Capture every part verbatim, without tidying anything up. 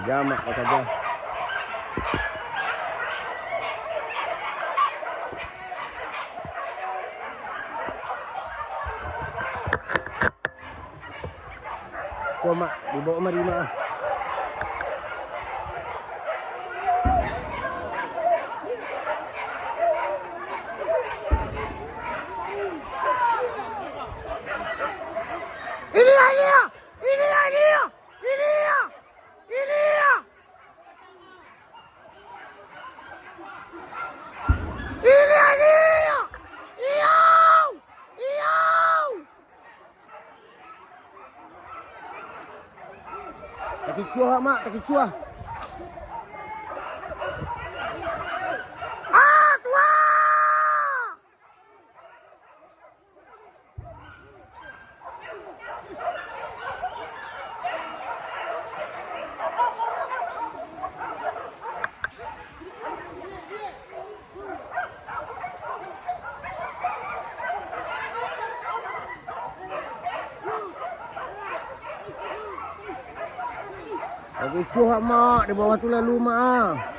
Jamak bakaja. Ko, Mak, dibawa mari, Mak. Ini dia, ini dia, ini dia, ini dia, ini dia. Ini dia, ini dia. Iyo, iyo. Takicuah, Mak, takicuah. Ah, tuah! Oke, cuh, Mak, di bawah tu lalu, Mak.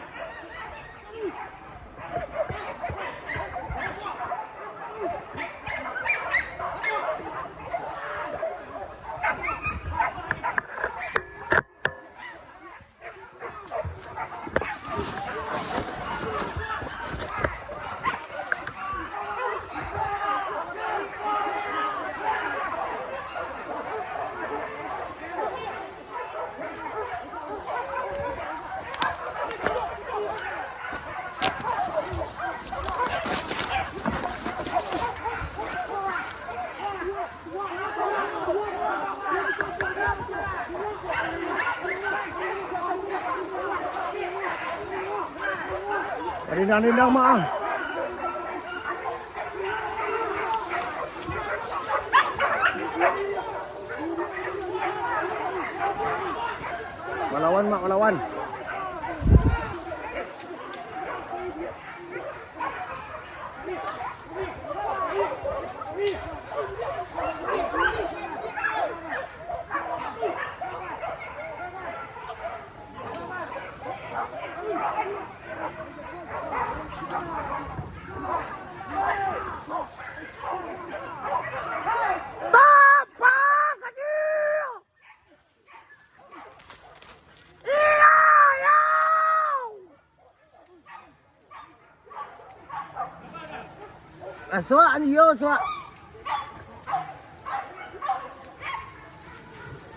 Rindang-rindang, Mak, ah. Malawan, Mak, malawan. Ah, suak, iyo, suak.